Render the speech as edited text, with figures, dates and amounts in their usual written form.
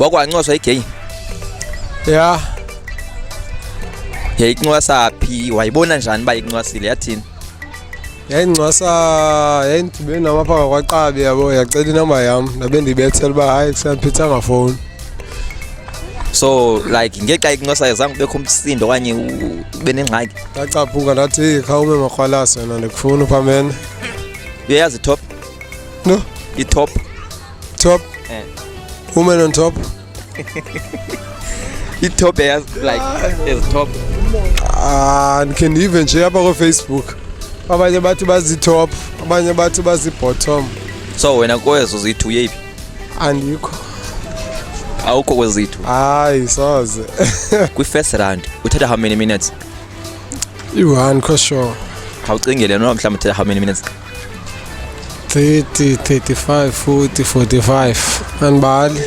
Wakwancwaswa igeyi? Ya. Yayincwasa phi? Wayibona njani uba ikuncwasile? Yathini? Yayincwasa, yayindibene nam apha ngakwaqabi, yabo, yacela inamba yam, ndabe ndiyibethela uba hayi, kusandiphethanga fowuni. So like ngexa ikuncwasayo zange kubekho umsindo okanye ube nengxaki? Ndacaphuka, ndathi, "Hey, khawume makrwalasi wena, ndikufuna uphambene." Uyayazi i-top? No. I-top. Top? Eh. Woman on top. I-top yayazi, like as top. Ah, ndikhe ndive nje apha kooFacebook, abanye bathi bazi-top, abanye bathi bazi-bottom. So wena kwezo zithu uyeyiphi? Andikho. Awukho kwezithu? Hayi, soze. Kwi-first round uthatha how many minutes? I-one kho sure. Khawucingele noma mhlawumbi uthatha how many minutes. 30, 35, 40, 45, andibali.